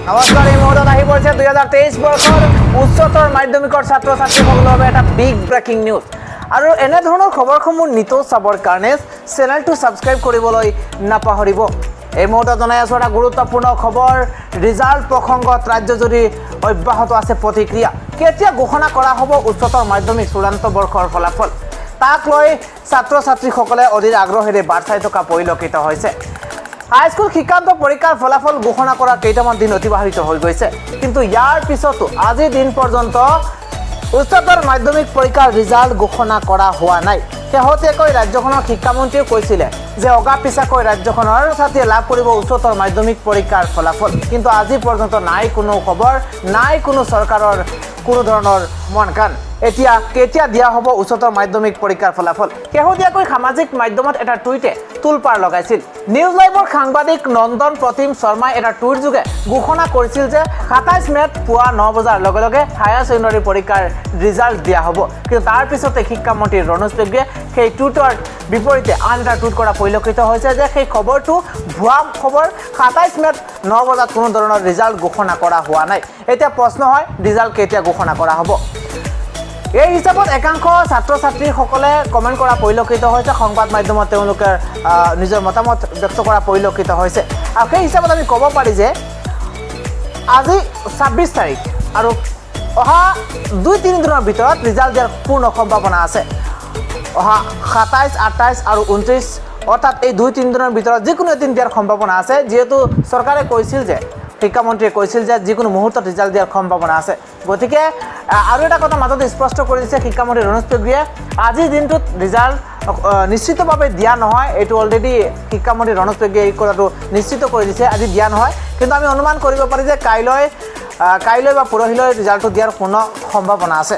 নমস্কাৰ। এই মুহূৰ্তত আহি পৰিছে 2023 বৰ্ষৰ উচ্চতৰ মাধ্যমিকৰ ছাত্ৰ ছাত্ৰীসকলৰ বাবে এটা বিগ ব্ৰেকিং নিউজ। আৰু এনেধৰণৰ খবৰসমূহ নিতৌ চাবৰ কাৰণে চেনেলটো ছাবস্ক্ৰাইব কৰিবলৈ নাপাহৰিব। এই মুহূৰ্তত জনাই আছোঁ এটা গুৰুত্বপূৰ্ণ খবৰ। ৰিজাল্ট প্ৰসংগত ৰাজ্যজুৰি অব্যাহত আছে প্ৰতিক্ৰিয়া। কেতিয়া ঘোষণা কৰা হ'ব উচ্চতৰ মাধ্যমিক চূড়ান্ত বৰ্ষৰ ফলাফল, তাক লৈ ছাত্ৰ ছাত্ৰীসকলে অধীৰ আগ্ৰহেৰে বাট চাই থকা পৰিলক্ষিত হৈছে। হাইস্কুল শিক্ষান্ত পৰীক্ষাৰ ফলাফল ঘোষণা কৰা কেইটামান দিন অতিবাহিত হৈ গৈছে, কিন্তু ইয়াৰ পিছতো আজিৰ দিন পৰ্যন্ত উচ্চতৰ মাধ্যমিক পৰীক্ষাৰ ৰিজাল্ট ঘোষণা কৰা হোৱা নাই। শেহতীয়াকৈ ৰাজ্যখনৰ শিক্ষামন্ত্ৰীয়ে কৈছিলে যে অগা পিছাকৈ ৰাজ্যখনৰ ছাত্ৰীয়ে লাভ কৰিব উচ্চতৰ মাধ্যমিক পৰীক্ষাৰ ফলাফল। কিন্তু আজি পৰ্যন্ত নাই কোনো খবৰ, নাই কোনো চৰকাৰৰ কোনো ধৰণৰ মন কাণ। এতিয়া কেতিয়া দিয়া হ'ব উচ্চতৰ মাধ্যমিক পৰীক্ষাৰ ফলাফল? শেহতীয়াকৈ সামাজিক মাধ্যমত এটা টুইটে তোলপাৰ লগাইছিল। নিউজ লাইভৰ সাংবাদিক নন্দন প্ৰতিম শৰ্মাই এটা টুইট যোগে ঘোষণা কৰিছিল যে 27 মে'ত পুৱা 9 বজাৰ লগে লগে হায়াৰ ছেকেণ্ডাৰী পৰীক্ষাৰ ৰিজাল্ট দিয়া হ'ব। কিন্তু তাৰ পিছতে শিক্ষামন্ত্ৰী ৰণোজ পেগুৱে সেই টুইটৰ বিপৰীতে আন এটা টুইট কৰা পৰিলক্ষিত হৈছে যে সেই খবৰটো ভুৱা খবৰ, 27 মে'ত 9 বজাত কোনো ধৰণৰ ৰিজাল্ট ঘোষণা কৰা হোৱা নাই। এতিয়া প্ৰশ্ন হয়, ৰিজাল্ট কেতিয়া ঘোষণা কৰা হ'ব? এই হিচাপত একাংশ ছাত্ৰ ছাত্ৰীসকলে কমেণ্ট কৰা পৰিলক্ষিত হৈছে। সংবাদ মাধ্যমত তেওঁলোকে নিজৰ মতামত ব্যক্ত কৰা পৰিলক্ষিত হৈছে। আৰু সেই হিচাপত আমি ক'ব পাৰি যে আজি 26 তাৰিখ আৰু অহা 2-3 দিনৰ ভিতৰত ৰিজাল্ট দিয়াৰ পূৰ্ণ সম্ভাৱনা আছে। অহা 27, 28 আৰু 29, অৰ্থাৎ এই 2-3 দিনৰ ভিতৰত যিকোনো এদিন দিয়াৰ সম্ভাৱনা আছে। যিহেতু চৰকাৰে কৈছিল যে, শিক্ষামন্ত্ৰীয়ে কৈছিল যে যিকোনো মুহূৰ্তত ৰিজাল্ট দিয়াৰ সম্ভাৱনা আছে। গতিকে আৰু এটা কথা মাজতে স্পষ্ট কৰি দিছে শিক্ষামন্ত্ৰী ৰণোজ পেগুৱে, আজিৰ দিনটোত ৰিজাল্ট নিশ্চিতভাৱে দিয়া নহয়। এইটো অলৰেডি শিক্ষামন্ত্ৰী ৰণোজ পেগুৱে এই কথাটো নিশ্চিত কৰি দিছে, আজি দিয়া নহয়। কিন্তু আমি অনুমান কৰিব পাৰি যে কাইলৈ বা পৰহিলৈ ৰিজাল্টটো দিয়াৰ পূৰ্ণ সম্ভাৱনা আছে।